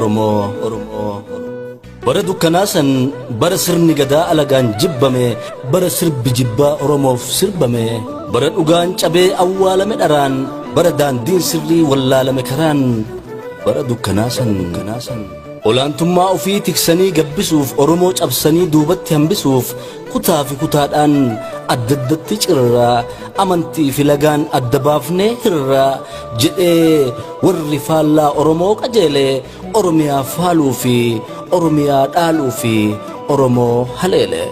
Oromoo. Bara dukkanaa san, bara sirni gadaa alagaan jibbame, bara sirbi jibbaa Oromoof sirbame, bara dhugaan cabee awwaalame dharaan, bara daandiin sirrii wallaalame karaan, bara dukkanaa san olaantummaa ofii tiksanii gabbisuuf, Oromoo cabsanii duubatti hambisuuf, kutaa fi kutaadhaan adda addatti cirraa, amantii fi lagaan adda baafnee hirraa jedhee warri faallaa Oromoo qajeele, Oromiyaa faaluu fi Oromiyaa dhaaluu fi Oromoo haleele.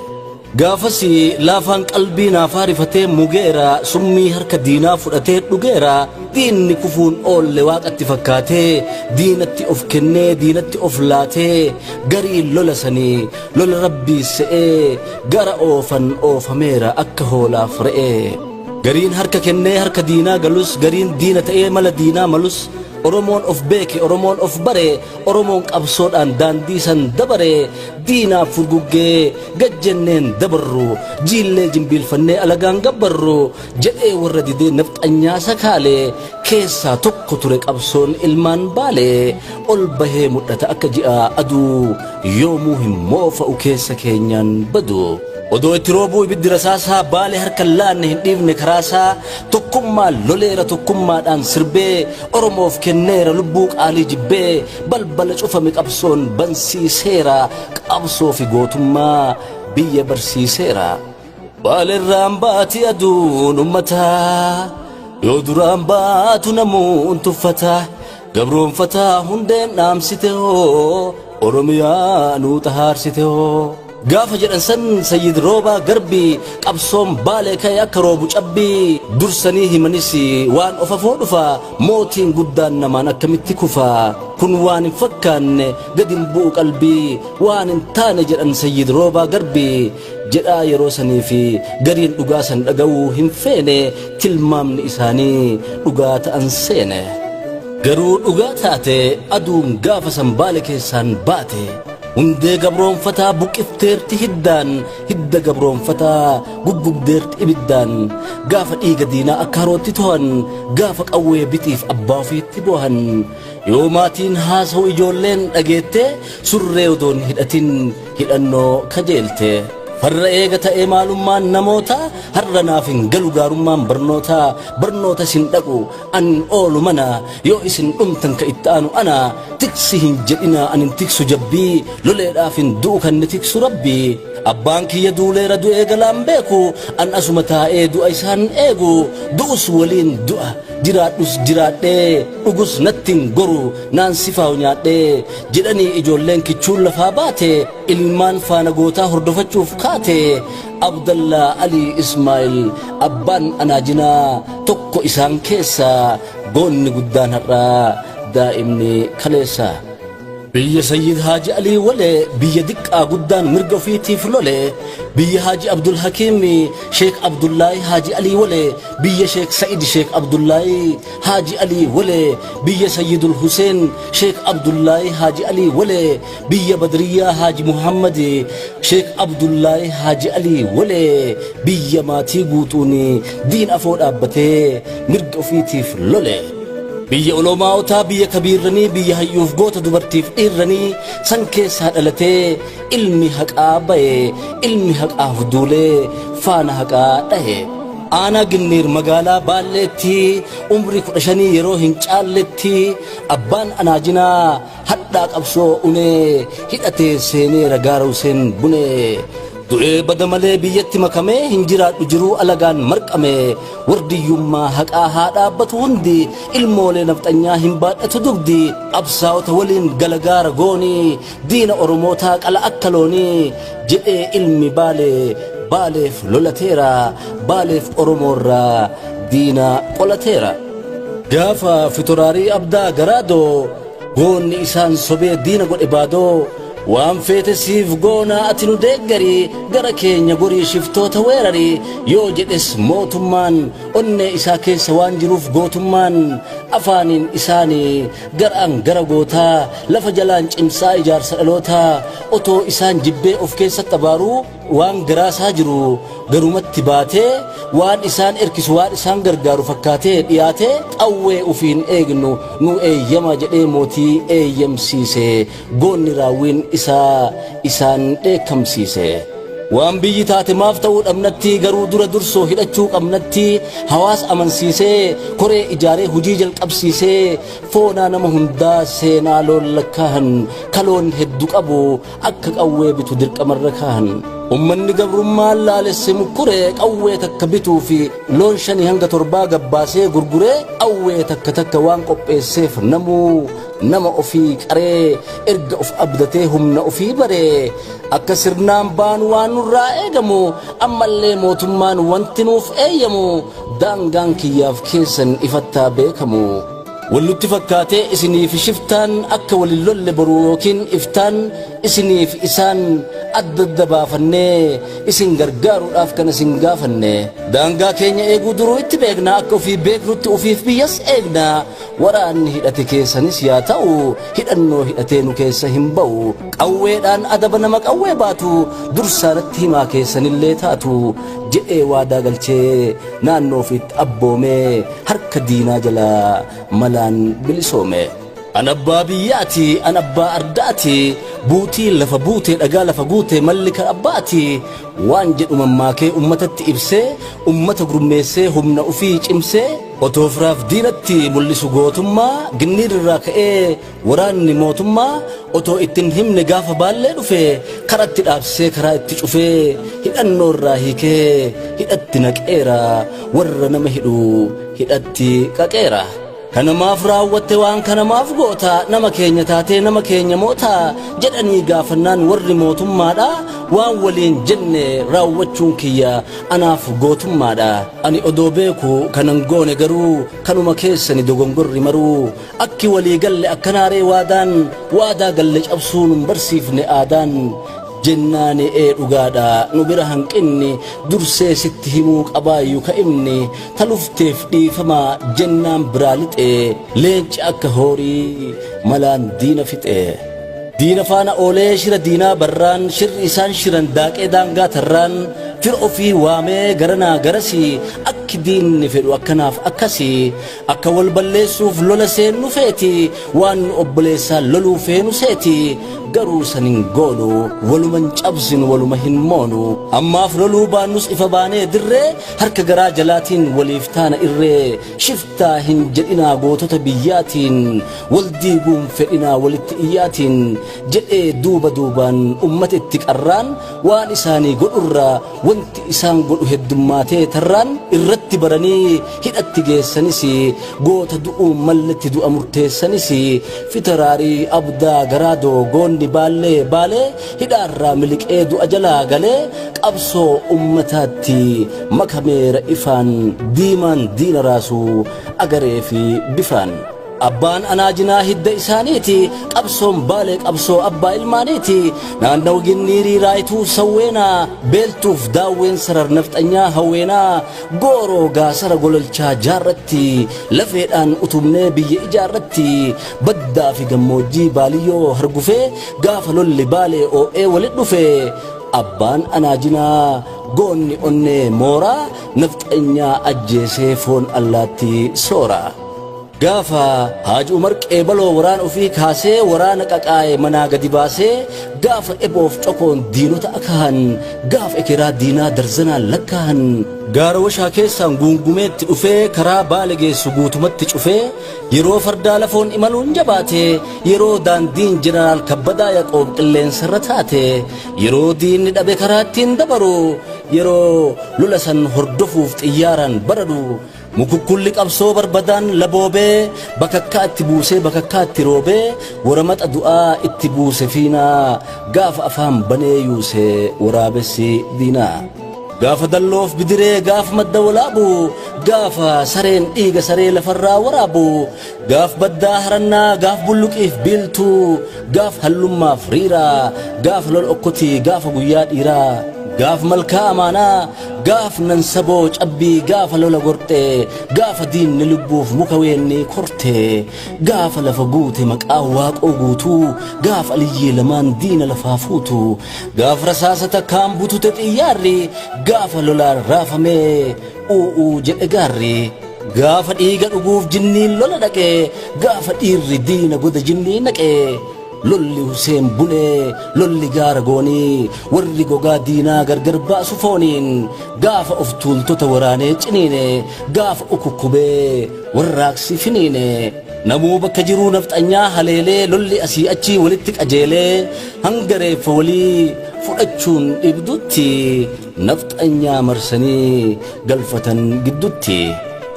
Gaafas laafaan qalbii naafaa rifatee mugeera, summii harka diinaa fudhatee dhugeera. Diinni kufuun oolle waaqatti fakkaatee diinatti of kennee diinatti of laatee, garii lola sanii lola rabbii se'ee gara oofan oofameera akka hoolaaf re'ee. Gariin harka kennee harka diinaa galus, gariin diina ta'ee mala diinaa malus, Oromoon of beeke, Oromoon of bare, Oromoon qabsoodhaan daandii san dabare. Diinaaf furguggee gajjenneen dabarru, jiillee jimbiilfannee alagaan gabbarru jedhee warra didee nafxanyaa sakaalee keessaa tokko ture qabsoon ilmaan Baalee. Ol bahee mul'ata akka ji'a aduu, yoomuu hin moofa'u, keessa keenyaan badu. Odoo itti roobuu ibiddi rasaasaa, Baalee harka hin laanne, hin dhiifne karaasaa. Tokkummaa loleera, tokkummaadhaan sirbee, Oromoof kenneera lubbuu qaalii jibbee. Balbala cufame qabsoon bansiiseera, qabsoo fi gootummaa biyya barsiiseera. Baaleerraan baati aduun ummataa, yoo duraan baatu namuun tuffata. Gabroonfataa hundeen dhaamsite hoo, Oromiyaa nuu xahaarsite hoo. Gaafa jedhan san Sayyid Roobaa Garbii, qabsoon Baalee ka'e akka roobu cabbii. Dursanii himanis waan of afoo dhufa, mootiin guddaan namaan akkamitti kufa? Kun waan hin fakkaanne, gad hin bu'u qalbii, waan hin taane jedhan Sayyid Roobaa Garbii jedhaa yeroo sanii fi gariin dhugaa san dhaga'uu hin feene, tilmaamni isaanii dhugaa ta'an seene. Garuu dhugaa taate aduun gaafa san Baale keessaan baate. Hundee gabroonfataa buqqifteerti hiddaan, hidda gabroonfataa guggubdeerti ibiddaan. Gaafa dhiiga diinaa akka harootti to'an, gaafa qawwee bitiif abbaa ofiitti bohan, yoo maatiin haasa'u ijoolleen dhageette, surree odoon hidhatin hidhannoo kajeelte. Farra eega ta'ee maalummaan namoota, har'a naaf hin galu gaarummaan barnoota. Barnoota isin dhaqu an oolu mana, yoo isin dhumtan ka itti aanu ana. Tiksi hin jedhina, an hin tiksu jabbii, loleedhaaf hin du'u, kan ni tiksu Rabbii. Abbaan kiyya duuleera, du'ee galaan beeku, an asuma taa'ee du'a isaan eegu. Du'us waliin du'a, jiraadhus jiraadhee, dhugus natti hin goru naan sifaa'u nyaadhee jedhanii ijoolleen kichuun lafaa baate, ilmaan faana gootaa hordofachuuf kaate. Abdallaa Alii Ismaa'il abbaan anaajinaa tokko isaan keessa, goonni guddaan har'aa daa'imni kaleessa. Biyya Sayyid Haaji Alii Walee, biyya diqqaa guddaan mirga ofiitiif lole, biyya Haaji Abdul Hakiim Sheek Abdullaahi Haaji Alii Walee, biyya Sheek Sa'id Sheek Abdullaahi Haaji Alii Walee, biyya Sayyidul Huseen Sheek Abdullaahi Haaji Alii Walee, biyya Badriyyaa Haaji Muhammad Sheek Abdullaahi Haaji Alii Walee, biyya maatii guutuun diin afoo dhaabbatee mirga ofiitiif lole. Biyya olomaawotaa, biyya kabiirranii, biyya hayyuuf goota dubartiif dhiirranii san keessaa dhalatee ilmi haqaa baye, ilmi haqaaf duulee faana haqaa dhahe. Aanaa Ginniir magaalaa Baalleetti, umrii 15 yeroo hin caalletti, abbaan anaajinaa hadhaa qabsoo unee hidhatee seeneera gaara Huseen Bunee. Du'ee bada malee biyyatti makamee hin jiraadhu jiruu alagaan marqame. Wardiyyummaa haqaa haa dhaabbatu hundi, ilmoolee nafxanyaa hin baadhatu dugdi. Qabsaa'ota waliin galagaara goonii, diina Oromootaa qala akka loonii jedhee ilmi Baalee Baaleef lolateera, Baaleef Oromoorraa diina qolateera. Gaafa Fitoraarii Abdaa Garaadoo goonni isaan sobee diina godhe baadoo. Waan feete siif goonaa, ati nu deeggarii, gara keenya gorii, shiftoota weerarii yoo jedhes, mootummaan onnee isaa keessa waan jiruuf gootummaan, afaaniin isaanii garaan gara gootaa, lafa jalaan cimsaa ijaarsa dhalootaa, otoo isaan jibbee of keessatti abaaruu, waan garaasaa jiru garumatti baatee, waan isaan erkisu, waan isaan gargaaru fakkaatee dhiyaatee, qawwee ufiin eegnu nu eeyyama jedhee mootii eeyyamsiise. Goonni raawwiin isaa isaan dheekkamsiise. Waan biyyi taate maaf ta'uu dhabnatti, garuu dura dursoo hidhachuu qabnatti, hawaasa amansiisee, koree ijaaree, hujii jalqabsiisee, foonaa nama hundaa seenaa loon lakkaahan, kaloon heddu qabu akka qawwee bitu dirqamarra kaahan. Ummanni gabrummaan laalesse mukkuree, qawwee takka bituu fi loon 5 hanga 7 gabbaasee gurguree, qawwee takka takka waan qopheesseef, namuu nama ofii qaree, erga of abdatee humna ofii baree, akka sirnaan baanu waan nurraa eegamu, ammallee mootummaan wanti nuuf eeyyamu, daangaan kiyyaaf keessan ifattaa beekamu. Wallutti fakkaatee isiniif shiftaan akka walin lolle boru yookiin iftaan isiniif isaan adda adda baafannee isin gargaaruudhaaf kan isin gaafanne. Daangaa keenya eeguu duruu itti beekna, akka ofii beeknutti ofiif biyyas eegna. Waraanni hidhate keessanis yaa ta'u, hidhannoo hidhatee nu keessa hin ba'u. Qawweedhaan adaba nama qawwee baatu dursaanatti himaa keessanillee taatu jedhee waadaa galchee, naannoo ofiitti abboomee, harka diinaa jalaa malaan bilisoome. An abbaa biyyaati, an abbaa ardaati, buutii lafa buutee, dhagaa lafa guutee, malli kan abbaati waan jedhu mammaakee ummatatti ibsee, ummata gurmeessee, humna ufii cimsee, otoo firaaf diinatti mul'isu gootummaa, Ginniir irraa ka'ee waraanni mootummaa otoo ittiin himne gaafa baallee dhufe, karatti dhaabsee, karaa itti cufee, hidhannoo irraa hiikee hidhatti naqeera, warra nama hidhu hidhatti qaqeera. Kanamaaf raawwatte, waan kanamaaf goota, nama keenya taatee nama keenya moota jedhanii gaafannaan, warri mootummaadha, waan waliin jenne raawwachuun kiyya anaaf gootummaadha. Ani odoo beeku kanan goone, garuu kanuma keessani dogongorri maruu, akki walii galle akkanaaree, waadaan waadaa galle cabsuun hin barsiifne aadaan jennaani, ee dhugaadha, nu bira hanqinni dursee sitti himuu qabaayyuu ka'imni talufteef dhiifama jennaan biraa lixe, leenci akka horii malaan diina fixe. Diina faana oolee shira diinaa barraan, shirri isaan shiran daaqee daangaa tarraan, fira ofii waamee garanaa garasii, akki diinni fedhu akkanaaf akkasii, akka wal balleessuuf lola seennu feeti, waan nu obboleessaa loluu feenu seeti, garuu san hin goonu, waluman cabsinu, waluma hin moonu. Ammaaf loluu baannus ifa baanee dirree, harka garaa jalaatiin waliif taana irree. Shiftaa hin jedhinaa, gootota biyyaatiin wal diiguun fedhinaa walitti iyyaatiin jedhee, duuba duubaan ummata itti qarraan, waan isaanii godhurraa wanti isaan godhu heddummaatee tarraan, irratti baranii hidhatti geessanis, goota du'uun malletti du'a murteessanis, fitaraarii abdaa garaadoo goonni baallee baalee hidhaarraa miliqee du'a jalaa galee, qabsoo ummataatti makameera, ifaan diimaan diina raasuu agaree fi bifaan. Abbaan anaajinaa hidda isaaniiti, qabsoon baalee qabsoo abbaa ilmaaniiti. Naannawa Ginniirii, Raayituu, Sawweenaa, Beeltuuf Daawween, Sarar Nafxanyaa, Hawweenaa, Gooroo, Gaasara, Gololchaa, Jaarratti, lafeedhaan utubnee biyya ijaarratti, baddaa fi gammoojjii baaliyyoo hargufee, gaafa lolli baalee oo'ee walit dhufe, abbaan anaajinaa goonni onnee mooraa nafxanyaa ajjeesee foon allaatti soora. Gaafa Haaji Umar Qeebaloo waraana ofii kaasee, waraana qaqaa'e manaa gadi baasee, gaafa eboof cokoon diinota akahan, gaafa ekeraa diinaa darzanaan lakkaahan, gaara Washaa keessaan guungumeetti dhufee, karaa Baale geessu guutumatti cufee, yeroo fardaa lafoon imaluun jabaate, yeroo daandiin Jeneraal Kabbadaa Yaqoob qilleensarra taate, yeroo diinni dhabe karaa ittiin dabaru, yeroo lola san hordofuuf xiyyaaraan baradu, mukukkulli qabsoo barbadaan laboobee, bakakkaa itti buusee, bakakkaa itti roobee, waramaxa du'aa itti buuse fiinaa, gaafa afaan banee yuuse waraabessi diinaa. Gaafa dalloof bidiree gaaf madda walaabu, gaafa sareen dhiiga saree lafarraa waraabu, gaaf baddaa harannaa gaaf bulluqiif biiltuu, gaaf hallummaaf riiraa, gaaf lol okkotii gaafa guyyaa dhiiraa, gaaf malkaa amaanaa, gaaf nansaboo cabbii gaafa lola gorxee, gaafa diinni lubbuuf muka weennii kortee, gaafa lafa guute maqaa waaqoo guutuu, gaaf aliyyii lamaan diina lafaa fuutu, gaaf rasaasa takkaan butute xiyyaarri, gaafa lolaan raafamee u'uu jedhe gaarri. Gaafa dhiiga dhuguuf jinniin lola dhaqee, gaafa dhiirri diina goda jinnii naqee, lolli Huseen Bunee, lolli gaara goonii, warri gogaa diinaa gargar baasu fooniin, gaafa of tuultota waraanee ciniine, gaafa ukukkubee warraaqsi finiine. Namuu bakka jiruu nafxanyaa haleelee lolli asii achii walitti qajeelee hanga reeffa walii fudhachuun dhibdutti nafxanyaa marsanii galfatan giddutti.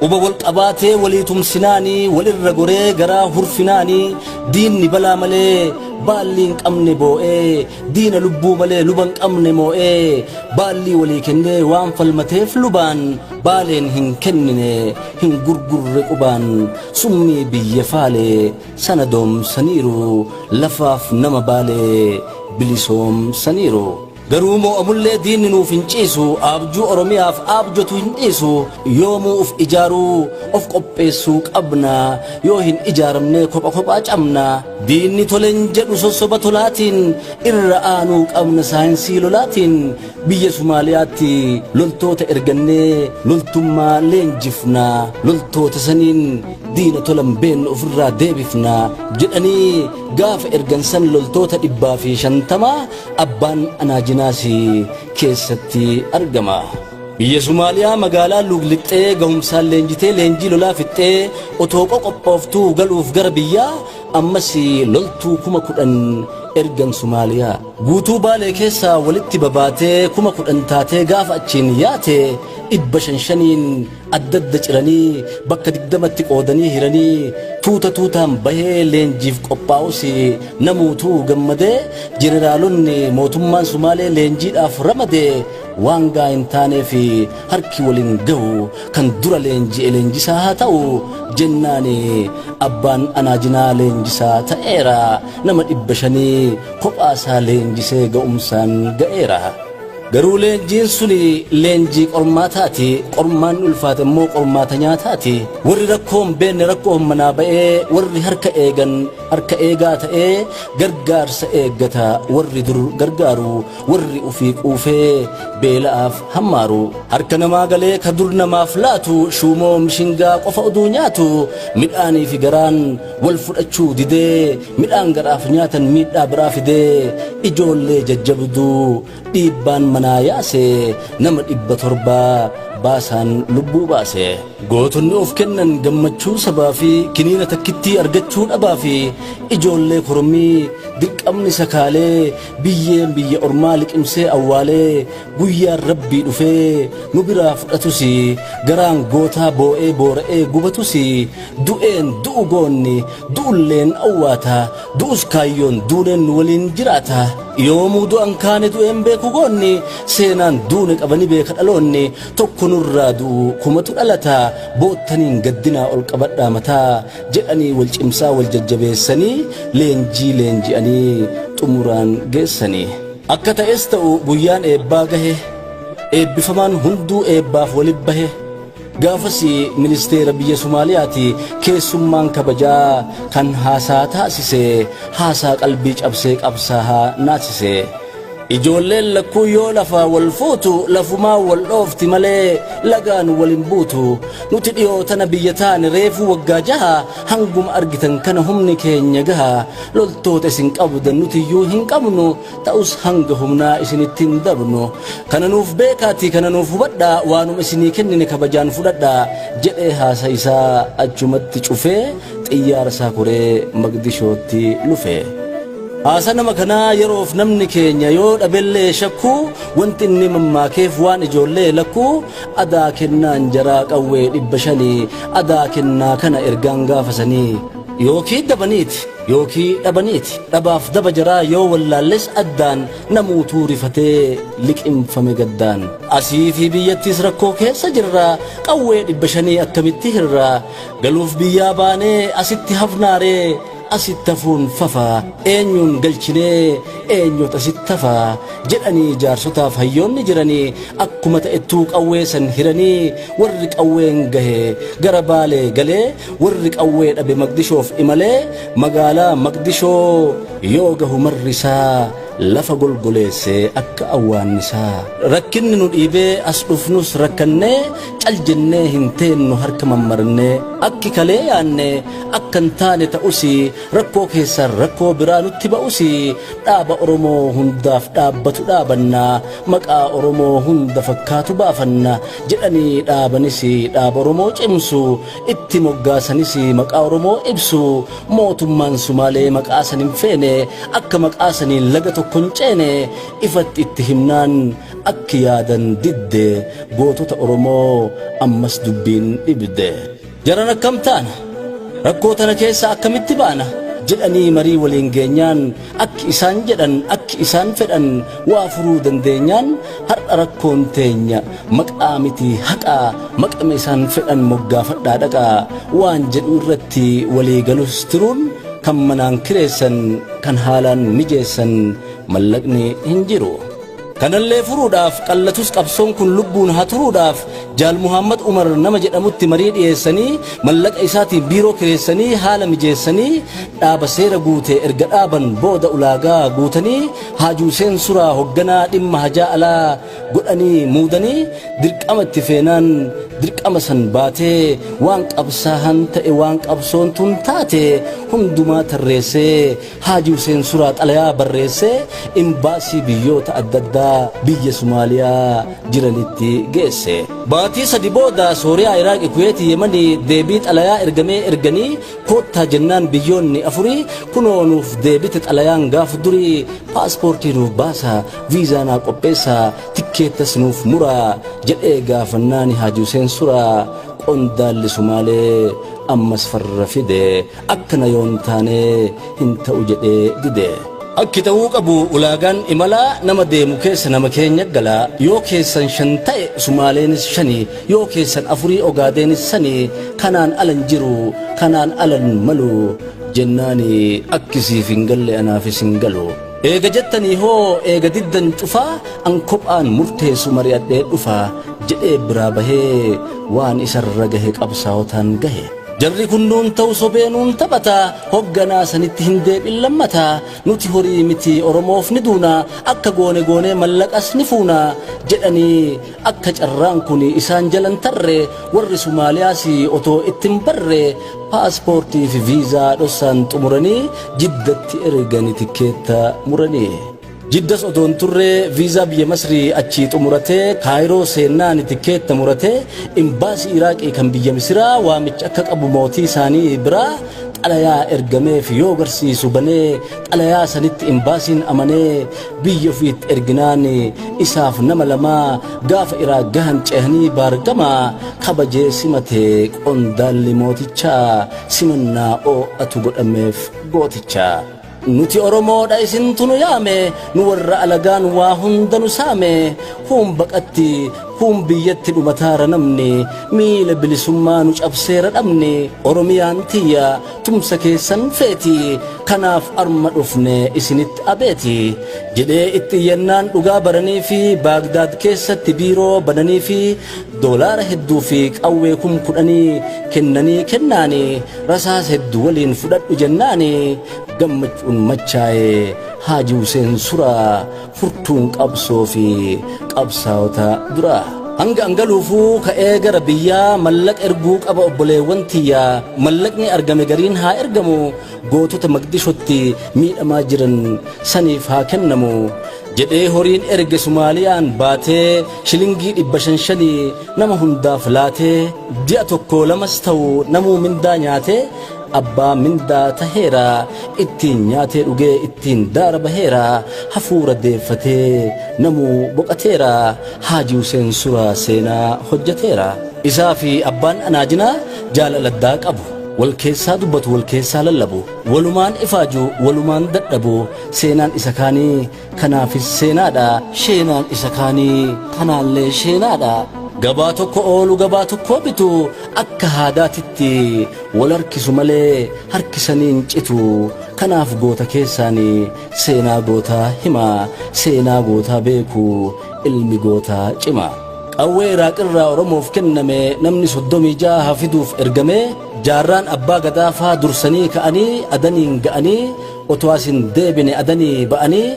Quba wal qabaatee walii tumsinaanii walirra goree garaa hurfinaanii diinni balaa malee baallii hin qabne boo'ee diina lubbuu malee luba hin qabne moo'ee baallii walii kennee waan falmateef lubaan baaleen hin kennine hin gurgurre qubaan summii biyya faalee sana doomsaniiru lafaaf nama baalee bilisoomsaniiru. Garuu moo'amullee diinni nuuf hin ciisu, abjuu Oromiyaaf abjotu hin dhiisu, yoomuu uf ijaaruu of qopheessuu qabna, yoo hin ijaaramne kopha kophaa cabna. Diinni tolen jedhu sossoba tolaatiin, irra aanuu qabna saayinsii lolaatiin, biyya Somaaliyaatti loltoota ergannee loltummaa leenjifna, loltoota saniin diina tolan beennu ofirraa deebifna jedhanii gaafa ergan san loltoota 150 abbaan Anaajinaas keessatti argama. Biyya Somaaliyaa magaalaa Luuglixxee gahumsaan leenjitee leenjii lolaa fixxee otoo qoqophooftuu galuuf gara biyyaa ammas loltuu 10,000 ergan Somaaliyaa. Guutuu Baalee keessaa walitti babaatee 10,000 taatee gaafa achiin yaate 500-500n adda adda ciranii bakka 20tti qoodanii hiranii tuuta tuutaan bahee leenjiif qophaa'us namuutuu gammadee jeneraalonni mootummaan Sumaalee leenjiidhaaf ramadee waan gaa hin taaneef harki waliin gahu kan dura leenji'e leenjisaa haa ta'u jennaan abbaan Anaajinaa leenjisaa ta'eera nama 500 kophaasaa leenjisee ga'umsaan ga'eera. Garuu leenjiin suni leenjii qormaataati, qormaan ulfaate immoo qormaata nyaataati. Warri rakkoo hin beekne rakkoo manaa ba'ee, warri harka eegan harka eegaa ta'ee gargaarsa eeggata, warri dur gargaaru, warri ufii quufee beela'aaf hammaaru. Harka namaa galee ka dur namaaf laatu, shuumoo mishingaa qofa oduu nyaatu, midhaanii fi garaan wal fudhachuu didee, midhaan garaaf nyaatan miidhaa biraa fidee, ijoollee jajjabduu dhiibbaan manaa yaase nama 700 baasaan lubbuu baase. Gootonni of kennan gammachuu sabaa fi kiniina takkittii argachuu dhabaa fi ijoollee korommii dirqamni sakaalee biyyeen biyya ormaa liqimsee awwaalee guyyaan rabbii dhufee nu biraa fudhatus garaan gootaa boo'ee boora'ee gubatus du'een du'u goonni du'ulleen awwaata du'us kaayyoon duuneen nu waliin jiraata. Yoomuu du'an kaane du'een beeku goonni seenaan duune qabani beeka dhaloonni tokko nurraa du'u kumatu dhalata boottaniin gaddinaa ol qabadhaa mataa jedhanii wal cimsaa wal jajjabeessanii leenjii leenji'anii xumuraan geessanii. Akka ta'es ta'u guyyaan eebbaa gahe eebbifamaan hunduu eebbaaf walit bahe. Gaafas ministeera biyya Somaaliyaati keessummaan kabajaa kan haasaa taasise haasaa qalbii cabsee qabsaahaa naasise. Ijoolleen lakkuu yoo lafaa wal fuutu lafumaa wal dhoofti malee lagaan wal hin buutu. Nuti dhiyoo tana biyya taane reefuu waggaa 6 hanguma argitan kana humni keenya gaha. Loltoota isin qabdan nuti iyyuu hin qabnu ta'us hanga humnaa isinitti hin dabnu. Kana nuuf beekaatii kana nuuf hubadhaa waanuma isinii kennine kabajaan fudhadhaa jedhee haasa isaa achumatti cufee xiyyaara isaa koree Maqdishootti lufe. Haasa nama kanaa yeroof namni keenya yoo dhabellee shakkuu wanti inni mammaakeef waan ijoollee lakkuu adaa kennaan jaraa qawwee 500 adaa kennaa kana ergaan gaafasanii. Yookii dabaniiti yookii dhabaniiti. Dhabaaf daba jaraa yoo wallaalles addaan namuutuu rifatee liqimfame gaddaan. Asii fi biyyattis rakkoo keessa jirra, qawwee 500 akkamitti hirra? Galuuf biyyaa baanee asitti hafnaaree? Asitti hafuun fafa, eenyuun galchinee eenyutu asitti hafa? Jedhanii jaarsotaaf hayyoonni jiranii akkuma ta'ettuu qawwee san hiranii warri qawween gahe gara Baalee galee warri qawwee dhabe Maqdishoof imalee magaalaa Maqdishoo yoo gahu marrisaa lafa golgoleesse akka awwaannisaa. Rakkinni nu dhiibee as dhufnus rakkannee cal jennee hin teennu harka mammarannee. Akki kalee yaanne akka hin taane ta'usi rakkoo keessaan rakkoo biraa nutti ba'usi dhaaba Oromoo hundaaf dhaabbatu dhaabanna, maqaa Oromoo hunda fakkaatu baafanna jedhanii dhaabanis dhaaba Oromoo cimsu itti moggaasanis maqaa Oromoo ibsu. Mootummaan Sumaalee maqaa san hin feene, akka maqaa saniin laga tokko hin ceene ifatti itti himnaan akki yaadan didde. Gootota Oromoo ammas dubbiin dhibde. Jaran akkam taana? Rakkoo tana keessa akkamitti baana? Jedhanii marii waliin geenyaan akki isaan jedhan akki isaan fedhan waa furuu dandeenyaan har'a rakkoon teenya maqaa miti haqaa, maqama isaan fedhan moggaafadhaa dhaqaa waan jedhu irratti walii galus tiruun kan manaan kireessan kan haalaan mijeessan mallaqni hin jiru. Kanallee furuudhaaf qallatus qabsoon kun lubbuun haa turuudhaaf Jaal Muhammad Umar nama jedhamutti marii dhiyeessanii mallaqa isaatiin biiroo kireessanii haala mijeessanii dhaaba seera guute erga dhaaban booda ulaagaa guutanii Haji Huseen Suraa hogganaa dhimma hajaa alaa godhanii muudanii dirqama itti feenaan dirqama san baatee waan qabsaahan ta'e waan qabsoon tun taate hundumaa tarreessee Haaji Huseen Suraa xalayaa barreessee imbaasii biyyoota adda addaa biyya Somaaliyaa jiranitti geesse. Baatii sadi booda Sooriyaa, Iraaqi, Kuweetii, Yemanii deebii xalayaa ergamee erganii koottaa jennaan biyyoonni afurii kunoo nuuf deebite xalayaan gaaf durii, paaspoortii nuuf baasaa, viizaa naa qopheessaa, tikkeettas nuuf muraa jedhee gaafannaani Haaji Huseen Suraa qondaalli Sumaalee ammas farra fide. Akkana yoon taane hin ta'u jedhee dide. Akki ta'uu qabu ulaagaan imalaa nama deemu keessa nama keenya gala. Yoo keessan shan ta'e Sumaaleenis shani, yoo keessan afurii Ogaadeenis sani, kanaan alan jiru, kanaan alan malu jennaani akki siif hin galle anaafis hin galu. Eega jettanii hoo eega diddan cufaa an kophaan murteessu mari'adhee dhufa jedhee biraa bahee waan isarra gahe qabsaawotaan gahe. Jarri kun nuun ta'u sobee nuun taphata, hogganaa sanitti hin deeb'in lammata. Nuti horii miti Oromoof ni duuna, akka goone goonee mallaqas ni fuuna jedhanii akka carraan kun isaan jalan tarre warri Sumaaliyaas otoo itti hin barre paaspoortii fi viizaa dhossaan xumuranii Jiddatti ergani tikkeetta muranii. Jiddas otoo hin turre viizaa biyya Masrii achii xumuratee Kaayiroo seennaani tikkeetta muratee imbaasii Iraaqii kan biyya Misiraa waamicha akka qabu mootii isaanii biraa xalayaa ergameef yoo garsiisu banee xalayaa sanitti imbaasiin amanee biyya ofiitti erginaan isaaf nama lamaa gaafa Iraaq gahan ceehanii baargamaa kabajee simate qondaalli mootichaa simannaa oo'atu godhameef gooticha. Nuti Oromoodha isintu nu yaame, nu warra alagaan waa hunda nu saame. Kuun baqatti, kuun biyyatti dhumataara namni, miila bilisummaa nu cabseera dhabni. Oromiyaan tiyya tumsa keessan feeti, kanaaf arma dhufne isinitti abeeti. Jedhee itti iyyannaan dhugaa baranii fi Baagdaad keessatti biiroo bananii fi doolaara hedduu fi qawwee 10,000 kennanii kennaani rasaasa hedduu waliin fudhadhu jennaani gammachuun machaa'e Haaji Huseen Suraa furtuun qabsoo fi qabsaa'ota duraa. Hanga an galuufuu ka'ee gara biyyaa mallaqa erguu qaba obboleewwan tiyyaa, mallaqni argame gariin haa ergamu gootota Maqdishotti miidhamaa jiran saniif haa kennamu jedhee horiin erge Sumaaliyaan baatee shilingii 500 shanii nama hundaaf laatee ji'a tokko lamas ta'u namuu mindaa nyaatee abbaa mindaa taheera, ittiin nyaatee dhugee ittiin daara baheera, hafuura deeffatee namuu boqateera. Haaji Huseen Suraa seenaa hojjateera. Isaa fi abbaan Anaajinaa jaalala addaa qabu. Wal keessaa dubbatu, wal keessaa lallabu. Walumaan ifaaju, walumaan dadhabu. Seenaan isa kaanii kanaafis seenaadha. Sheenaan isa kaanii kanaallee sheenaadha. Gabaa tokko oolu, gabaa tokko bitu, akka haadaatitti wal harkisu malee harkisanii hin citu. Kanaaf goota keessaanii seenaa gootaa hima, seenaa gootaa beeku ilmi gootaa cima. Qawwee Iraaqirraa Oromoof kenname namni 36 fiduuf ergame, jaarraan abbaa gadaa faa dursanii ka'anii Adaniin ga'anii, otoo as hin deebine Adanii ba'anii,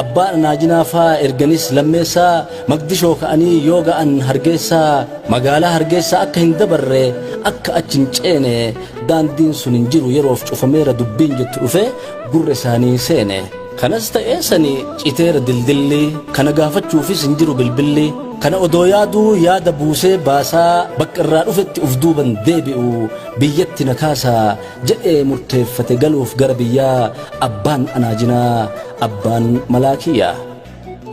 abbaan Anaajinaa faa erganis lammeessaa Maqdishoo ka'anii yoo ga'an Hargeessaa, magaalaa Hargeessaa akka hin dabarre, akka achi hin ceene, daandiin sun hin jiru, yeroof cufameera dubbiin jettu dhufe gurra isaanii seene. Kanas ta'ee sani citeera dildilli, kana gaafachuufis hin jiru bilbilli. Kana odoo yaaduu yaada buusee baasaa, bakka irraa dhufetti uf duuban deebi'u, biyyatti na kaasaa jedhee murteeffate galuuf gara biyyaa abbaan Anaajinaa, abbaan Malaakiyyaa.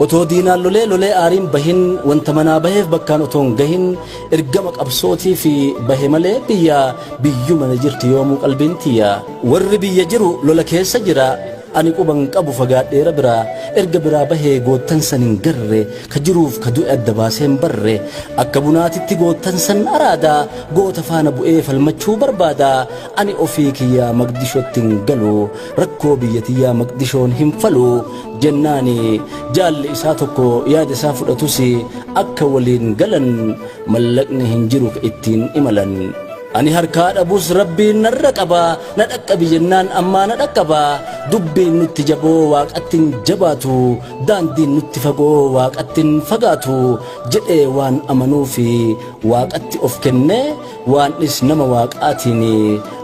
Otoo diinaan lolee lolee aariin bahin, wanta manaa baheef bakkaan otoo hin gahin, ergama qabsootii fi bahe malee biyya, biyyuma na jirti yoomuu qalbiin tiyya. Warri biyya jiru lola keessa jira, ani quban qabu fagaadheera biraa, erga biraa bahee goottan san hin garre, ka jiruuf ka du'e adda baasee hin barre. Akka bunaatitti goottan san araada, goota faana bu'ee falmachuu barbaada. Ani ofii kiyyaa Maqdishootti hin galu, rakkoo biyya tiyyaa Maqdishoon hin falu jennaani, jaalli isaa tokko yaada isaa fudhatus akka waliin galan mallaqni hin jiru ka ittiin imalan. Ani harkaa dhabus Rabbiin narra qaba, na dhaqqabi jennaan ammaa na dhaqqaba. Dubbiin nutti jaboo waaqatti hin jabaatu, daandiin nutti fagoo waaqatti hin fagaatu jedhee waan amanuufi waaqatti of kenne, waanis nama waaqaatiin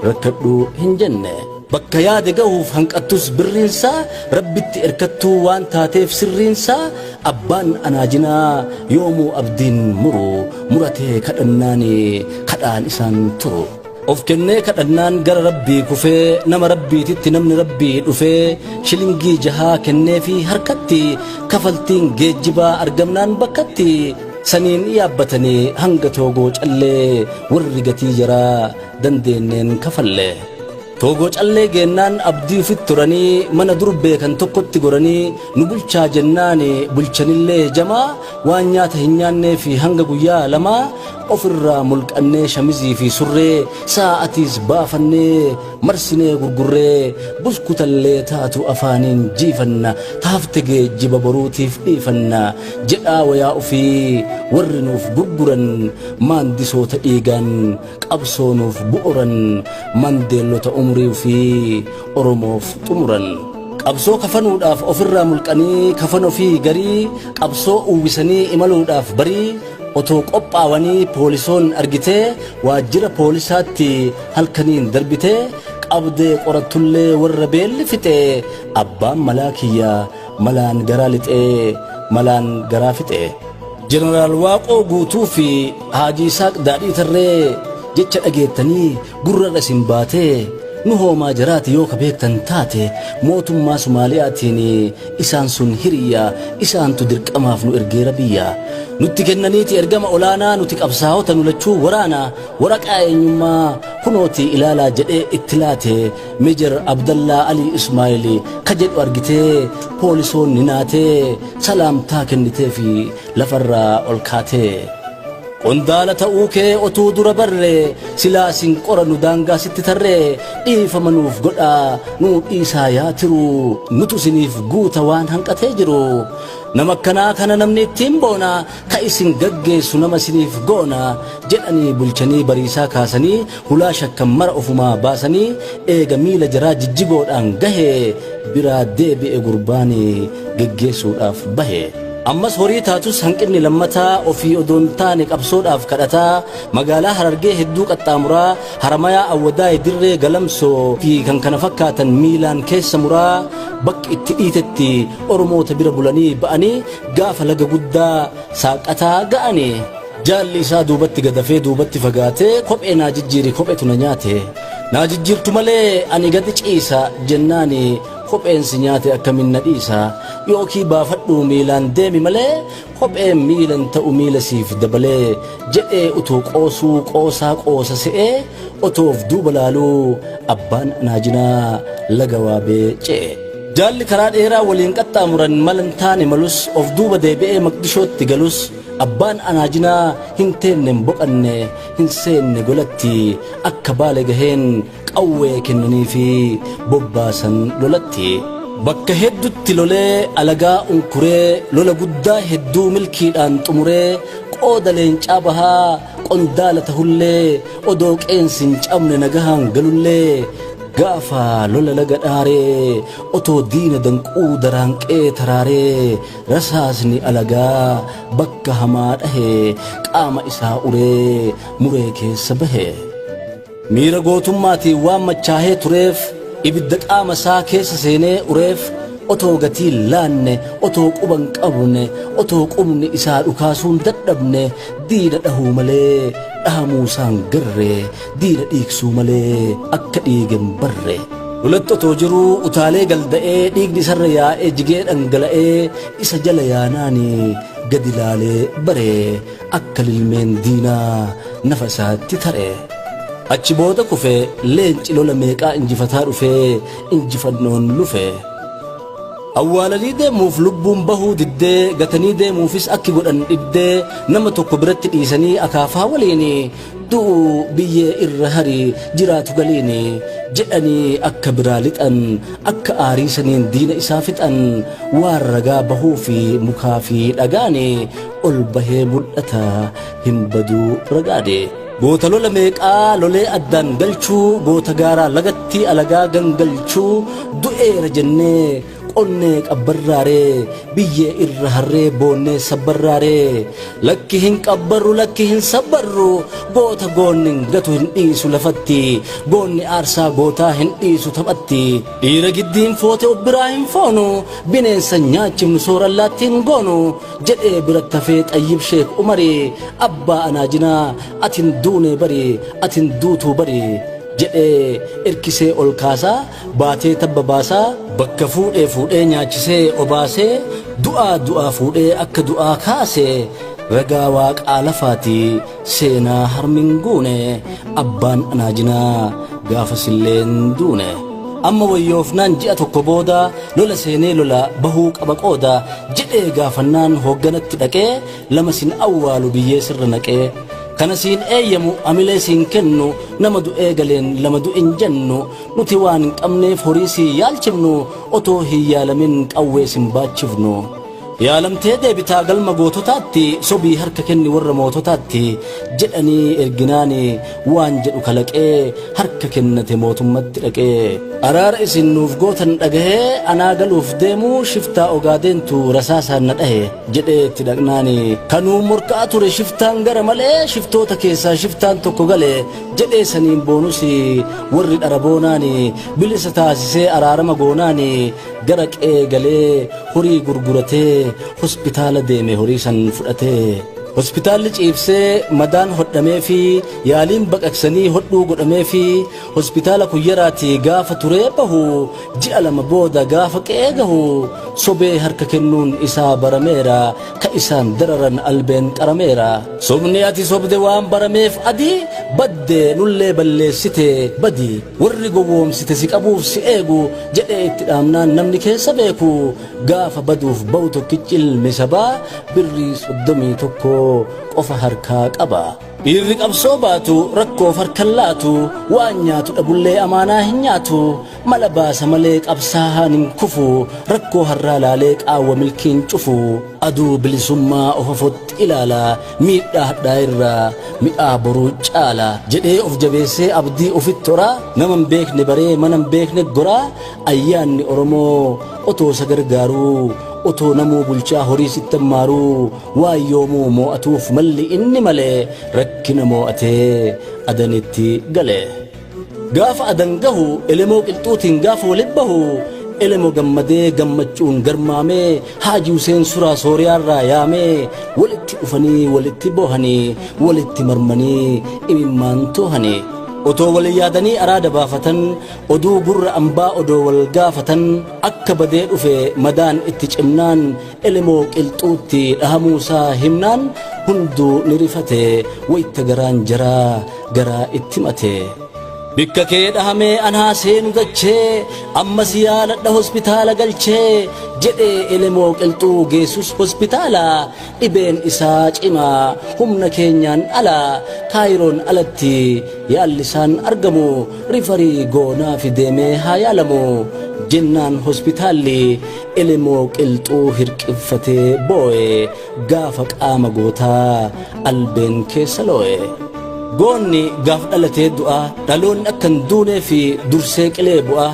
rakkadhu hin jenne. Bakka yaade gahuuf hanqattus birriinsaa, Rabbitti erkattuu waan taateef sirriinsaa, abbaan Anaajinaa yoomuu abdiin muru, muratee kadhannaan kadhaan isaan turu. Of kennee kadhannaan gara Rabbii kufee, nama Rabbiititti namni Rabbii dhufee, shilingii 6 kenneefii harkatti, kafaltiin geejjibaa argamnaan bakkatti saniin yaabbatanii hanga Toogoo Callee warri gatii jaraa dandeenneen kafalle. Toogoo Callee geennaan abdii ufitti turanii, mana dur beekan tokkotti goranii, nu bulchaa jennaan bulchanillee jamaa waan nyaata hin nyaannee fi hanga guyyaa 2 ofirraa mulqannee, shamizii fi surree saa'atiis baafannee marsinee gurgurree, buskutallee taatu afaaniin jiifanna, taafte geejjiba boruutiif dhiifanna jedhaa wayaa ofii warri nuuf gurguran, maandisoota dhiigaan qabsoo nuuf bu'uran, mandeellota umurii ofii Oromoof xumuran. Qabsoo kafanuudhaaf ofirraa mulqanii kafan ofii garii qabsoo uwwisanii imaluudhaaf barii otoo qophaawanii, poolisoon argitee waajjira poolisaatti halkaniin darbitee qabdee qorattullee warra beelli fixee, abbaan malaa kiyya malaan garaa lixee malaan garaa fixee. Jeneraal Waaqoo Guutuu fi Haajii Isaaq Daadhii Tarree jecha dhageettanii gurrarra isin baatee, nu hoomaa jaraati yoo ka beektan taate, mootummaa Sumaaliyaatiin isaan sun hiriyya, isaantu dirqamaaf nu ergeera biyya. Nutti kennaniiti ergama olaanaa, nuti qabsaa'ota, nu lachuu waraana, waraqaa eenyummaa kunooti ilaalaa jedhee itti laate. Meejar Abdallaa Alii Ismaa'il ka jedhu argitee poolisoonni naatee salaamtaa kennitee fi lafarraa ol kaatee. Qondaala ta'uu kee otuu dura barre, silaa sin qoranu daangaa sitti tarree, dhiifama nuuf godhaa, nuu dhiisaa yaa tiru, nutu isiniif guuta waan hanqatee jiru. Nama akkanaa kana namni ittiin boona, ka isin gaggeessu nama isiniif goona jedhanii bulchanii bariisaa kaasanii, hulaa shakkan mara ofumaa baasanii, eega miila jaraa jijjigoodhaan gahe biraa deebi'e gurbaan geggeessuudhaaf bahe. Ammas horii taatus hanqinni lammataa, ofii odoon taane qabsoodhaaf kadhataa, magaalaa Harargee hedduu qaxxaamuraa, Haramayaa, Awwadaay, Dirree, Galamsoo fi kan kana fakkaatan miilaan keessa muraa, bakka itti dhiitetti Oromoota bira bulanii ba'anii gaafa laga guddaa saaqataa ga'anii. Jaalli isaa duubatti gadafee duubatti fagaatee, kophee naa jijjiiri, kopheetu na nyaate. Naa jijjiirtu malee ani gadi ciisa jennaani. Kopheen si nyaate akkamin na dhiisa? Yookii baafadhuu miilaan deemi malee kopheen miilan ta'u miila siif dabalee jedhee utuu qoosuu qoosaa qoosa se'ee otoo of duuba laaluu abbaan anaajinaa laga waabee ce'e. Jaalli karaa dheeraa waliin qaxxaamuran mala hin taane malus of duuba deebi'ee Maqdishootti galus abbaan anaajinaa hin teenne hin boqanne hin seenne golatti akka baale gaheen qawwee kennaniifii bobbaasan lolatti. Bakka heddutti lolee alagaa unkuree lola guddaa hedduu milkiidhaan xumuree qooda leencaa bahaa qondaala tahullee odoo qeensi hin cabne nagahaan galullee gaafa lola laga dhaaree otoo diina danquu daraanqee taraaree rasaasni alagaa bakka hamaa dhahe qaama isaa uree muree keessa bahe. Miira gootummaatiin waan machaahee tureef, ibidda qaama isaa keessa seenee ureef, otoo gatii hin laanne, otoo quba hin qabne, otoo qubni isaa dhukaasuun dadhabne, diina dhahuu malee dhahamuu isaa hin garre, diina dhiigsuu malee akka dhiige hin barre. Lolatti otoo jiruu utaalee galda'ee dhiigni isarra yaa'ee jigee dhangala'ee isa jala yaanaani gadi laalee bare akka lilmeen diinaa nafa isaatti tare. Achi booda kufe leenci lola meeqaa injifataa dhufee injifannoon lufe. Awwaalanii deemuuf lubbuun bahuu diddee gatanii deemuufis akki godhan dhibdee nama tokko biratti dhiisanii akaafaa waliin du'u biyyee irra hari jiraatu galiin jedhanii akka biraa lixan akka aarii saniin diina isaa fixan waan ragaa bahuu fi mukaa fi dhagaan ol bahee mul'ata hin baduu ragaade. Goota lola meeqaa lolee addaan galchuu goota gaaraa lagatti alagaa gangalchuu du'eera jennee qonnee qabbarraaree biyyee irra harree boonnee sabbarraaree lakki hin qabbarru lakki hin sabbarru goota goonni hin gatu hin dhiisu lafatti goonni aarsaa gootaa hin dhiisu taphatti dhiira giddiin foote of biraa hin foonu bineensa nyaachifnu soorallaatti hin goonu jedhee biratti hafee Xayyib Sheek Umari abbaa anaajinaa atin duunee bari atin duutuu bari jedhee erkisee ol kaasaa baatee tabba baasaa bakka fuudhee fuudhee nyaachisee obaasee du'aa du'aa fuudhee akka du'aa kaase ragaa waaqaa lafaati seenaa harmin guune abbaan anaajinaa gaafasillee hin duune. Amma wayyoofnaan ji'a tokko booda lola seenee lola bahuu qaba qooda jedhee gaafannaan hoogganatti dhaqee lama sin awwaalu biyyee sirra naqee kana siin eeyyamu amilee siin kennu nama du'ee galeen lama du'in jennu nuti waan hin qabneef horii sii yaalchifnu otoo hin yaalamin qawwee sin baachifnu. Yaalamtee deebitaa galma goototaatti sobii harka kenni warra moototaatti jedhanii erginaani waan jedhu kalaqee harka kennate mootummatti dhaqee. Araara isin nuuf gootan dhagahee anaa galuuf deemu shiftaa Ogaadeentu rasaasaan na dhahe jedhee itti dhaqnaani kanuu morka'aa ture shiftaan gara malee shiftoota keessaa shiftaan tokko gale jedhee saniin boonus warri dhara boonaani bilisa taasisee araarama goonaani gara qe'ee galee horii gurguratee hospitaala deeme horii san fudhatee. Hospitaalli ciibsee madaan hodhamee fi yaaliin baqaqsanii hodhuu godhamee fi hospitaala kuyyaraatii gaafa turee bahu ji'a lama booda gaafa qe'ee gahu sobee harka kennuun isaa barameera ka isaan dararan albeen qarameera. Sobni ati sobde waan barameef adii badde nullee balleessite badi. Warri gowwoomsite si qabuuf si eegu jedhee itti dhaamnaan namni keessa beeku gaafa baduuf ba'u tokkichi ilmi sabaa birrii 31 qofa harkaa qaba. Dhiirri qabsoo baatu rakkoof harka hin laatu waan nyaatu dhabullee amaanaa hin nyaatu mala baasa malee qabsaahaan hin kufu rakkoo harraa laalee qaawwa milkiin cufu aduu bilisummaa of afotti ilaala miidhaa hadhaa irraa mi'aa boruu caala jedhee of jabeessee abdii ofitti horaa nama hin beekne baree mana hin beekne goraa ayyaanni Oromoo otoo isa gargaaruu otoo namuu bulchaa horii sitti hammaaruu waan yoomuu moo'atuuf malli inni malee rakkina moo'atee Adanitti gale. Gaafa Adan gahu Elemoo Qilxuutiin gaafa walitti bahu Elemo gammadee gammachuun garmaamee Haaji Huseen Suraa Sooriyaarraa yaamee walitti dhufanii walitti boohanii walitti marmanii imimmaan toohanii. Otoo wal yaadanii araada baafatan, oduu gurra ambaa odoo wal gaafatan, akka badee dhufe madaan itti cimnaan, Elemoo Qilxuutti dhahamuusaa himnaan, hunduu ni rifate wayta garaan jaraa garaa itti himate. Bikka kee dhahamee anaa seenu dachee, ammas yaaladha hospitaala galchee jedhee Elemoo Qilxuu geessus hospitaala. Dhibeen isaa cimaa humna keenyaan ala, Kaayiroon alatti yaalli isaan argamu, rifarii goonaafi deemee haa yaalamu jennaan hospitaalli Elemoo Qilxuu hirqiffatee boo'e gaafa qaama gootaa albeen keessa loo'e. Goonni gaaf dhalatee du'a, dhaloonni akka hin duuneef dursee qilee bu'a.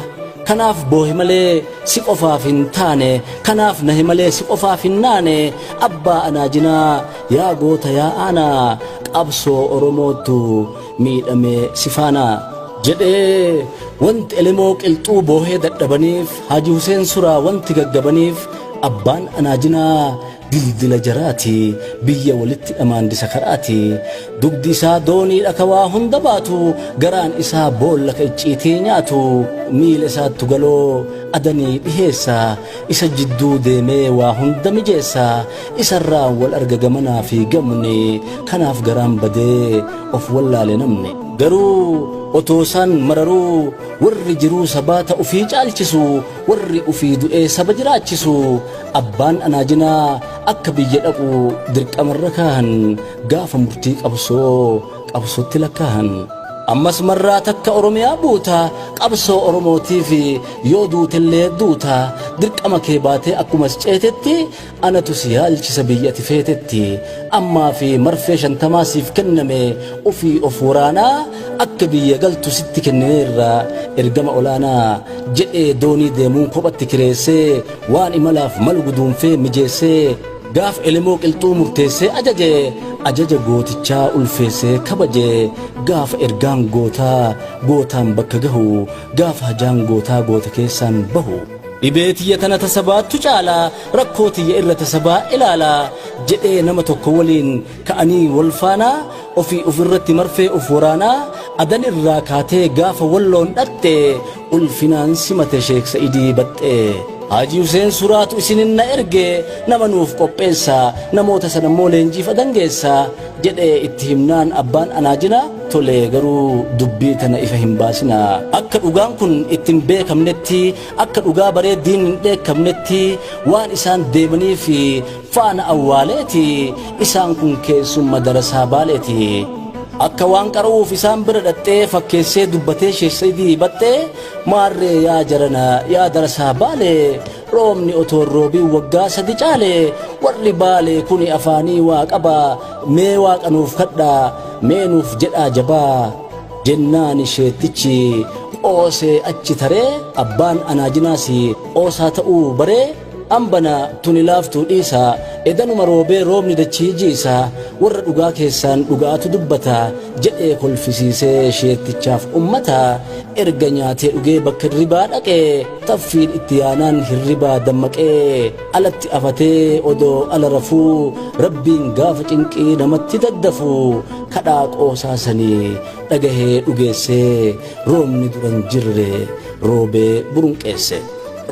Kanaaf boohe malee si qofaaf hin taane, kanaaf nahe malee si qofaaf hin naane, abbaa anaajinaa yaa goota yaa aanaa, qabsoo Oromootu miidhame si faana. Jedhee wanti Elemoo Qilxuu boohee dadhabaniif, Haaji Huseen Suraa wanti gaggabaniif, abbaan anaajinaa dildila jaraati, biyya walitti dhamaandisa karaati. Dugdi isaa dooniidha ka waa hunda baatu, garaan isaa boolla ka icciitii nyaatu, miila isaattu galoo adanii dhiheessa, isa jidduu deemee waa hunda mijeessa, isarraan wal arga gamanaa fi gamni, kanaaf garaan badee of wallaale namni. Garuu otoo isaan mararuu warri jiruu sabaa ta ufii caalchisu, warri ufii du'ee saba jiraachisu, abbaan anaajinaa akka biyya dhaqu dirqamarra kaahan, gaafa murtii qabsoo qabsootti lakkaahan. Ammas marraa takka Oromiyaa buuta, qabsoo Oromootiif yoo duutellee duuta, dirqama kee baatee akkumas ceetetti anatu si yaalchisa biyya ati feetetti. Ammaa fi marfee 50 siif kenname ufii of waraanaa akka biyya galtu sitti kennineerra ergama olaanaa jedhee doonii deemuun kophatti kireessee waan imalaaf malu guduunfee mijeessee gaaf Elemoo Qilxuu murteessee ajaje, ajaja gootichaa ulfeessee kabaje, gaafa ergaan gootaa gootaan bakka gahu, gaafa hajaan gootaa goota keessaan bahu. Dhibee tiyya tana tasa baattu caala, rakkoo tiyya irra tasa baa ilaala jedhee nama tokko waliin ka'anii wal faanaa ofii ofirratti marfee of waraanaa Adan irraa kaatee gaafa Walloon dhaqxe ulfinaan simate Sheek Sa'idii Baxxee. Haaji Huseen Suraatu isinin na erge, nama nuuf qopheessa, namoota sana immoo leenjiif Adan geessa jedhee itti himnaan abbaan anaajina tole, garuu dubbii tana ifa hin baasina. Akka dhugaan kun itti hin beekamnetti, akka dhugaa baree diinni hin dheekkamnetti, waan isaan deemaniif faana awwaaleeti, isaan kun keessumma darasaa Baaleeti. Akka waan qara'uuf isaan bira dhaxxee fakkeessee dubbatee Sheek Sa'idii Baxxee, maarree yaa jarana, yaa darasaa Baalee, roobni otoo hin roobiin waggaa 3 caale, warri Baalee kuni afaanii waa qaba, mee Waaqa nuuf kadhaa, mee nuuf jedhaa jabaa jennaani sheettichi qoosee achi taree, abbaan anaajinaas qoosaa ta'uu baree, Ambana tuni laaftuu dhiisa, edanuma roobee roobni dachii jiisa, warra dhugaa keessaan dhuga'atu dubbata jedhee kolfisiisee sheettichaaf ummata. Erga nyaatee dhugee bakka hirribaa dhaqe, taffiin itti yaanaan hirribaa dammaqee alatti afatee odoo ala rafuu, Rabbiin gaafa cinqii namatti daddafu kadhaa qoosaa sanii dhagahee dhugeessee roobni dura hin jirre roobee burunqeesse.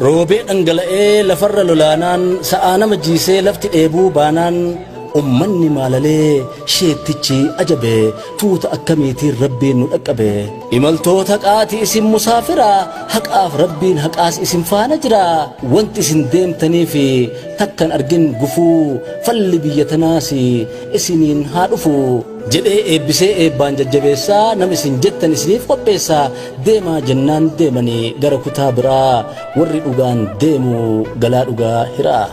Roobee dhangala'ee lafarra lolaanaan, sa'aa nama jiisee lafti dheebuu baanaan, ummanni maalalee sheettichi ajabe, tuuta akkamiitiin Rabbiin nu dhaqqabe. Imaltoota qaati isin musaafira, haqaaf Rabbiin haqaas isin faana jira, wanti isin deemtaniif takkan argin gufuu, falli biyya tanaas isiniin haa dhufu jedhee eebbisee eebbaan jajjabeessaa, nama isin jettan isiniif qopheessaa deemaa jennaan deemanii gara kutaa biraa, warri dhugaan deemu galaa dhugaa hiraa.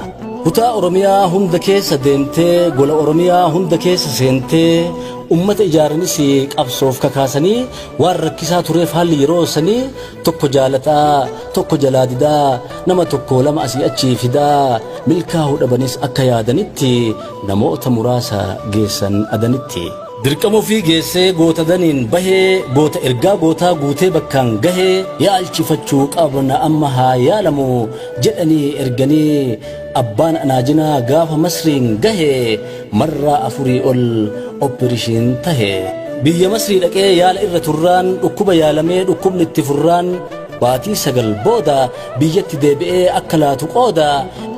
Kutaa Oromiyaa hunda keessa deemtee, gola Oromiyaa hunda keessa seentee, ummata ijaaranis qabsoof kakaasanii, waan rakkisaa tureef haalli yeroo sanii tokko jaalataa tokko jalaa didaa, nama tokko lama asii achii fidaa milkaa'uu dhabanis akka yaadanitti namoota muraasa geessan Adanitti. Dirqama ofii geessee goota Adaniin bahee, goota ergaa gootaa guutee bakkaan gahee, yaalchifachuu qabna amma haa yaalamu jedhanii erganii abbaan anaajinaa gaafa Masriin gahe marraa afurii ol oppirishiin tahe. Biyya Masrii dhaqee yaala irra turraan, dhukkuba yaalamee dhukkubni itti furraan, baatii 9 booda biyyatti deebi'ee akka laatu qooda.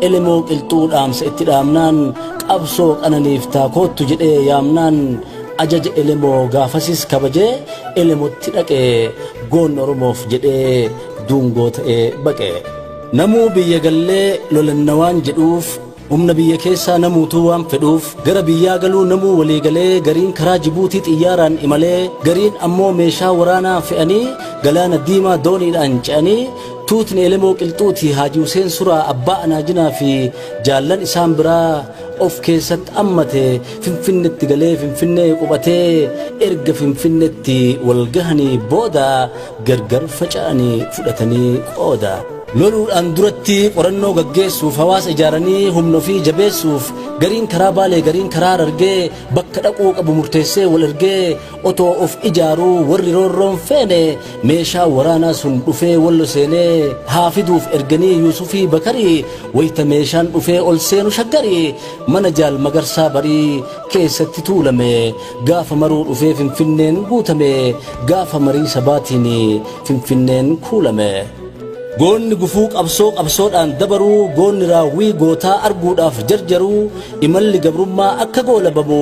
Elemoo Qilxuu dhaamsa itti dhaamnaan, qabsoo qananiif taakootu jedhee yaamnaan, ajaja Elemoo gaafasis kabajee Elemotti dhaqee goonni Oromoof jedhee duungoo ta'ee baqe. Namuu biyya gallee lolanna waan jedhuuf, humna biyya keessaa namuutuu waan fedhuuf, gara biyyaa galuu namuu walii galee, gariin karaa Jibuutii xiyyaaraan imalee, gariin ammoo meeshaa waraanaa fe'anii galaana Diimaa dooniidhaan ce'anii, tuutni Elemoo Qilxuutii Haaji Huseen Suraa abbaa Anaajinaa fi jaallan isaan biraa of keessatti ammate Finfinnetti galee Finfinnee qubatee, erga Finfinnetti wal gahanii booda gargar faca'anii fudhatanii qooda. Loluudhaan duratti qorannoo gaggeessuuf, hawaasa ijaaranii humna ofii jabeessuuf, gariin karaa Baalee, gariin karaa Harargee bakka dhaquu qabu murteessee wal ergee, otoo of ijaaruu warri roorroon feene meeshaa waraanaa sun dhufee Wallo seenee haa fiduuf erganii Yuusufii Bakarii. Wayita meeshaan dhufee ol seenu Shaggarii mana Jaal Magarsaa Barii keessatti tuulame. Gaafa maruu dhufee Finfinneen guutame, gaafa marii sabaatiin Finfinneen kuulame. Goonni gufuu qabsoo qabsoodhaan dabaruu, goonni raawwii gootaa arguudhaaf jarjaruu, imalli gabrummaa akka goolabamu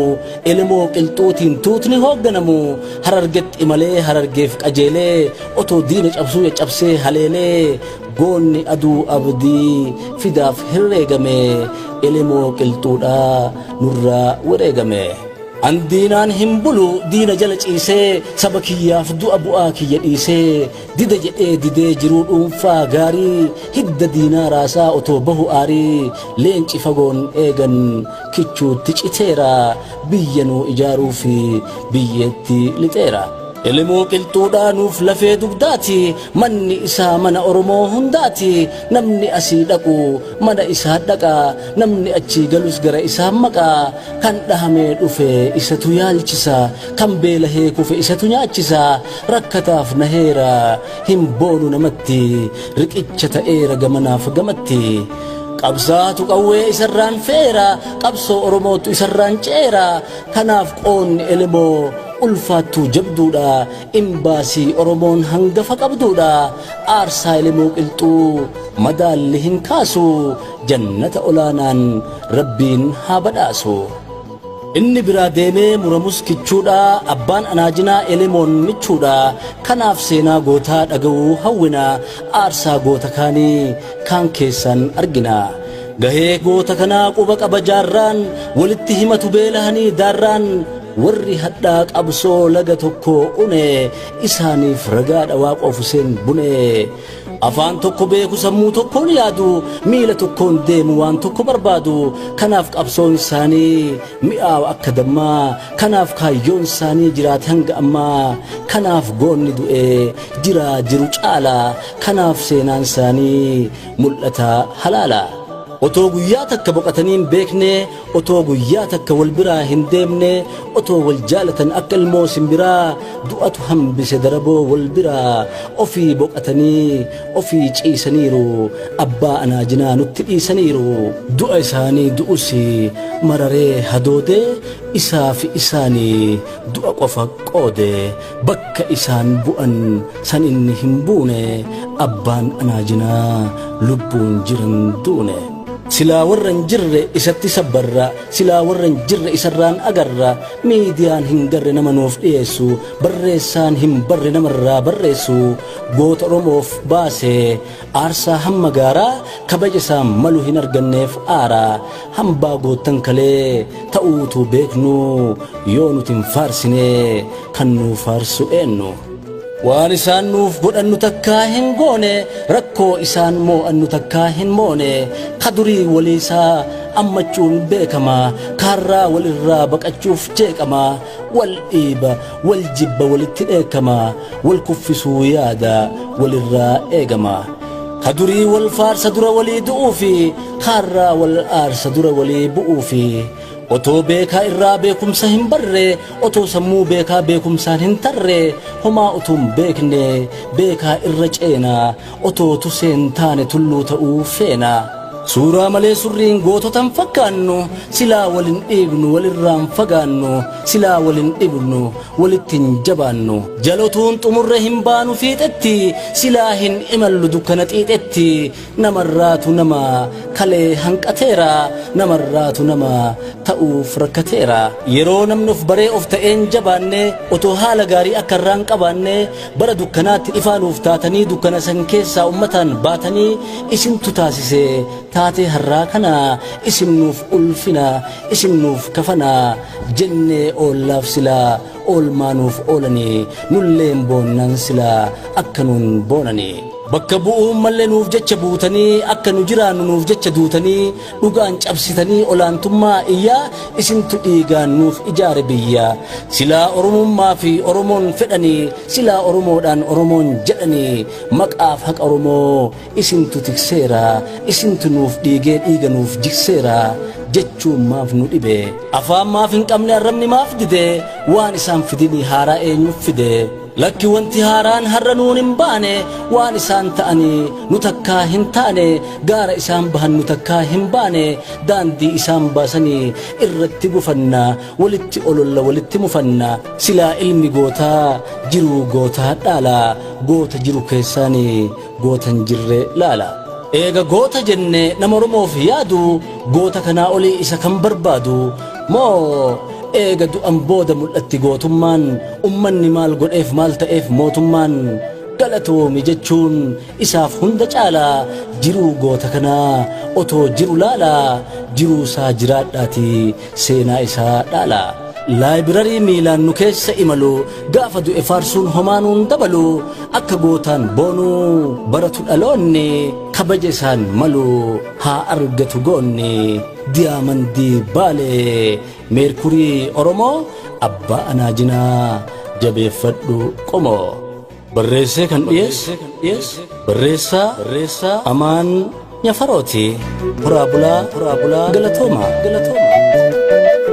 Elemoo Qilxuutiin tuutni hoogganamu Harargetti imalee Harargeef qajeelee, otoo diina cabsuu caccabsee haleelee, goonni aduu abdii fidaaf herreegame Elemoo Qilxuudhaa nurraa wareegame. An diinaan hin bulu, diina jala ciisee saba kiyyaaf du'a bu'aa kiyya dhiisee, dida jedhee didee jiruu dhuunfaa gaarii, hidda diinaa raasaa otoo bahu aarii, leenci fagoon eegan kichuutti citeera, biyya nuu ijaaruu fi biyyeetti lixeera. Elemoo Qilxuudhaa nuuf lafee dugdaati, manni isaa mana Oromoo hundaati, namni asii dhaqu mana isaa dhaqa, namni achii galus gara isaa maqa, kan dhahamee dhufe isatu yaalchisa, kan beelahee kufe isatu nyaachisa, rakkataaf naheera hin boonu namatti, riqicha ta'eera gamanaaf gamatti. Qabsaatu qawwee isarraan feera, qabsoo Oromootu isarraan ceera, kanaaf qoonni Elemoo ulfaattuu jabduudha, imbaasii Oromoon hangafa qabduudha, aarsaa Elemoo Qilxuu madaalli hin kaasu, jannata olaanaan Rabbiin haa badhaasu. Inni biraa deemee muramus kichuudha, abbaan Anaajinaa Elemoon michuudha, kanaaf seenaa gootaa dhaga'uu hawwina, aarsaa goota kaanii kaan keessaan argina. Gahee goota kanaa quba qaba jaarraan, walitti himatu beelahanii daarraan, warri hadhaa qabsoo laga tokko une isaaniif ragaadha Waaqoof Huseen Bune. Afaan tokko beeku, sammuu tokkoon yaadu, miila tokkoon deemu, waan tokko barbaadu, kanaaf qabsoon isaanii mi'aawa akka dammaa, kanaaf kaayyoon isaanii jiraate hanga ammaa, kanaaf goonni du'e jiraa jiru caala, kanaaf seenaan isaanii mul'ata halaala. Otoo guyyaa takka boqotanii hin beekne, otoo guyyaa takka wal biraa hin deemne, otoo wal jaalatan akka ilmoo simbiraa, du'atu hambise daraboo wal biraa, ofii boqotanii ofii ciisaniiru, abbaa Anaajinaa nutti dhiisaniiru. Du'a isaanii du'us mararee hadoodee, isaa fi isaanii du'a qofa qoode, bakka isaan bu'an san inni hin buune, abbaan Anaajinaa lubbuun jiran duune. Silaa warra hin jirre isatti sabbarra, silaa warra hin jirre isarraan agarra, miidiyaan hin garre nama nuuf dhiyeessu, barreessaan hin barre namarraa barreessu, goota Oromoof baase aarsaa hamma gaaraa, kabaja isaa malu hin arganneef aaraa, hambaa goottan kalee ta'uutu beeknu, yoo nuti hin faarsine kan nuu faarsu eenyu? Waan isaan nuuf godhannu takkaa hin goone, rakkoo isaan moo'annu takkaa hin moone, kadurii waliisaa ammachuun beekama, kaarraa walirraa baqachuuf jeeqama, wal dhiiba, wal jibba, walitti dheekkama, wal kuffisuu yaada walirraa eegama. Kadurii wal faarsa dura walii du'uufi, kaarraa wal aarsa dura walii bu'uufi, otoo beekaa irraa beekumsa hin barre, otoo sammuu beekaa beekumsaan hin tarre, homaa utuu hin beekne beekaa irra ceena, otoo tuseen taane tulluu ta'uu feena. Suuraa malee surriin goototan fakkaannu, silaa walin dhiibnu walirraan fagaannu, silaa walin dhibnu walitti hin jabaannu. Jalotuun xumurre hin baanu fiixetti, silaa hin imallu dukkana xiixetti. Namarraatu nama kalee hanqateera, namarraatu nama ta'uuf rakkateera. Yeroo namni of baree of ta'een jabaanne, otoo haala gaarii akka irraan qabaanne, bara dukkanaatti ifaanuuf taatanii, dukkana san keessaa ummataan baatanii, isintu taasise taatee har'aa kana. Isin nuuf ulfina, isin nuuf kafana jennee oollaaf silaa oolmaanuuf oolanii, nulleen boonnan silaa akka nuun boonanii. Bakka bu'uun mallee nuuf jecha buutanii, akka nu jiraannu nuuf jecha duutanii, dhugaan cabsitanii olaantummaa iyyaa, isintu dhiigaan nuuf ijaare biyya. Silaa Oromummaa fi Oromoon fedhanii, silaa Oromoodhaan Oromoon jedhanii, maqaaf haqa Oromoo isintu tikseera, isintu nuuf dhiigee dhiiga nuuf jigseera jechuun maaf nu dhibe? Afaan maaf hin qabne, arrabni maaf dide? Waan isaan fidinii haaraa eenyuuf fide? Lakki, wanti haaraan har'a nuun hin baane, waan isaan ta'anii nu takkaa hin taane, gaara isaan bahan nu takkaa hin baane, daandii isaan baasanii irratti gufanna, walitti ololla, walitti mufanna. Silaa ilmi gootaa jiruu gootaa dhaala, goota jiru keessaanii gootan jirre laala. Eega goota jenne nama Oromoof yaadu, goota kanaa olii isa kan barbaadu moo? Eega du'an booda mul'atti gootummaan, ummanni maal godheef, maal ta'eef mootummaan? Galatoomi jechuun isaaf hunda caalaa, jiruu goota kanaa otoo jiru laalaa, jiruu isaa jiraadhaati seenaa isaa dhaala. Laayibirarii miilaan nu keessa imalu, gaafa du'e faarsuun homaanuun dabalu, akka gootaan boonuu baratu dhaloonni, kabaja isaan malu haa argatu goonni. Diyaamandii Baalee, meerkurii Oromoo, abbaa anaajinaa, jabeeffadhu qomoo. Barreessee kan dhiyeesse barreessaa Amaan Nyafarooti. Horaa bulaa, horaa bulaa, galatooma, galatooma.